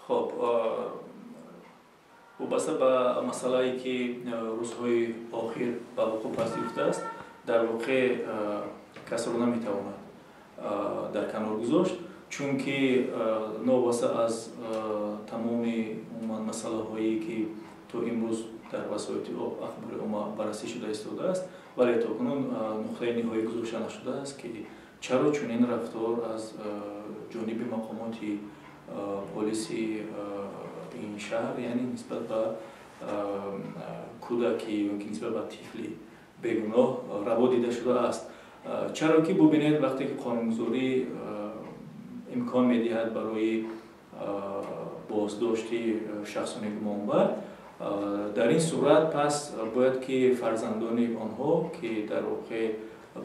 Хоб, вобаста ба масъалае, ки рӯзҳои охир ба вуқӯъ пазирифтааст, дар воқеъ касро наметавонад дар канор гузошт, чунки новобаста аз тамоми умуман масъалаҳое, ки то имрӯз дар васоити ахбори омма баррасӣ шуда истодааст, вале то кунун нуқтаи ниҳоӣ гузошта нашудааст, ки чаро чунин рафтор аз ҷониби мақомоти полиси ин шаҳр, яъне нисбат ба кӯдаки ё ки нисбат ба тифли бегуноҳ раво дида шудааст. Чаро ки бубинед, вақте ки қонунгузорӣ имкон медиҳад барои боздошти шахсони гумонбар, дар ин сурат пас бояд ки фарзандони онҳо, ки дар воқеъ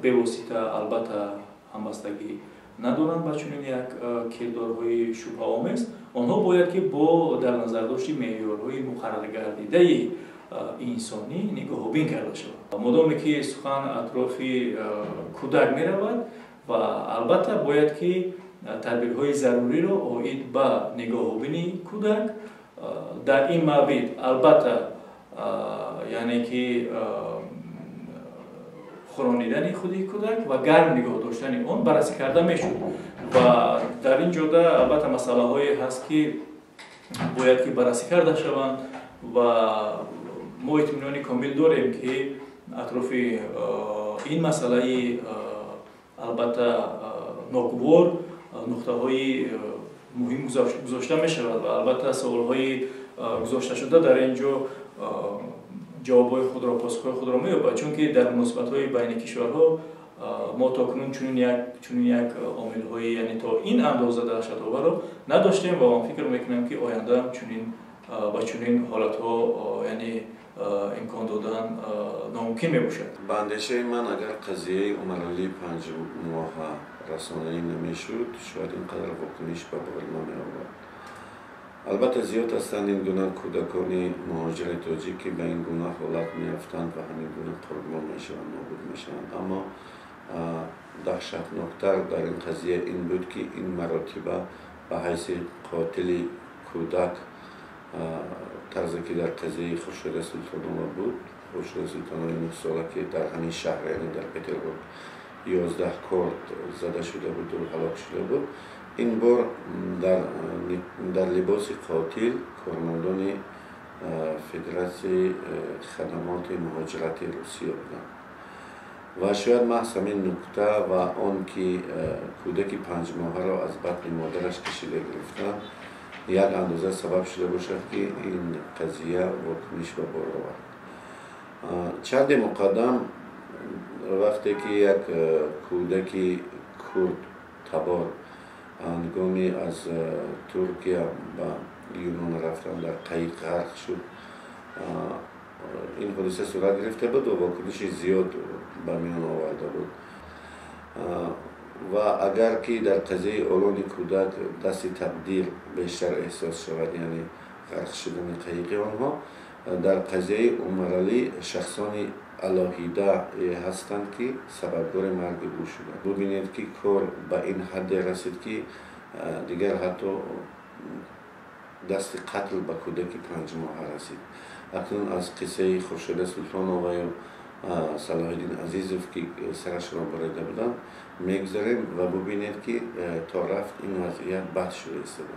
бевосита албатта ҳамбастагӣ надоранд ба чунин як кирдорҳои шубҳаомез, онҳо бояд ки бо дар назардошти меъёрҳои муқарраргардидаи инсонӣ нигоҳубин карда шаванд. Модоме ки сухан атрофи кӯдак меравад, ва албатта бояд ки тадбирҳои заруриро оид ба нигоҳубини кӯдак дар ин маврид, албатта, яъне ки хӯронидани худи кӯдак ва гарм нигоҳ доштани он баррасӣ карда мешуд. Ва дар ин ҷода албатта масъалаҳое ҳаст, ки бояд ки баррасӣ карда шаванд, ва мо итминони комил дорем, ки атрофи ин масъалаи албатта ногувор нуқтаҳои муҳим гузошта мешавад ва албатта саволҳои гузошташуда дар ин ҷо ҷавобҳои худро, посухҳои худро меёбад, чунки дар муносибатҳои байни кишварҳо мо то кунун чунин як омилҳои, яъне то ин андоза даҳшатоварро надоштем ва ман фикр мекунам, ки ояндаам чунин ба чунин ҳолатҳо, яъне имкон додан номумкин мебошад. Ба андешаи ман, агар қазияи Умаралии 5-моҳа расонаӣ намешуд, шояд ин қадар вокуниш ба бор намеовард. Албатта, зиёд ҳастанд ин гуна кӯдакони муҳоҷири тоҷик, ки ба ин гуна ҳолат меафтанд ва ҳамин гуна қурбон мешаванд, нобуд мешаванд. Аммо даҳшатноктар дар ин қазия ин буд, ки ин маротиба ба ҳайси қотили кӯдак, тарзе ки дар қазияи Хуршеда Султонова буд, Хуршеда Султоноваи 9-сола, ки дар ҳамин шаҳр, яъне дар Петербург, 11 корд зада шуда буду ҳалок шуда буд, ин бор дар либоси қотил кормандони Федератсияи хадамоти муҳоҷирати Русия буданд. Ва шояд маҳз ҳамин нукта ва он ки кӯдаки 5-моҳаро аз батни модараш кашида гирифтанд, як андоза сабаб шуда бошад, ки ин қазия вокуниш ба бор овард. Чанде муқаддам, вақте ки як кӯдаки курд табор ҳангоми аз Туркия ба Юнон рафтан дар қайиқ ғарқ шуд, ин ҳодиса сурат гирифта буд ва вокуниши зиёд ба миён оварда буд. Ва агар ки дар қазияи олони кӯдак дасти тақдир бештар эҳсос шавад, яъне ғарқ шудани қайиқи онҳо, дар қазияи Умаралӣ шахсони алоҳида ҳастанд, ки сабабгори марги ӯ шуданд. Бубинед, ки кор ба ин ҳадде расид, ки дигар ҳатто дасти қатл ба кӯдаки 5-моҳа расид. Акнун аз қиссаи Хуршеда Султоноваю Салоҳиддин Азизов, ки сарашро бурида буданд, мегузарем ва бубинед, ки то рафт ин вазъият бад шуда истода.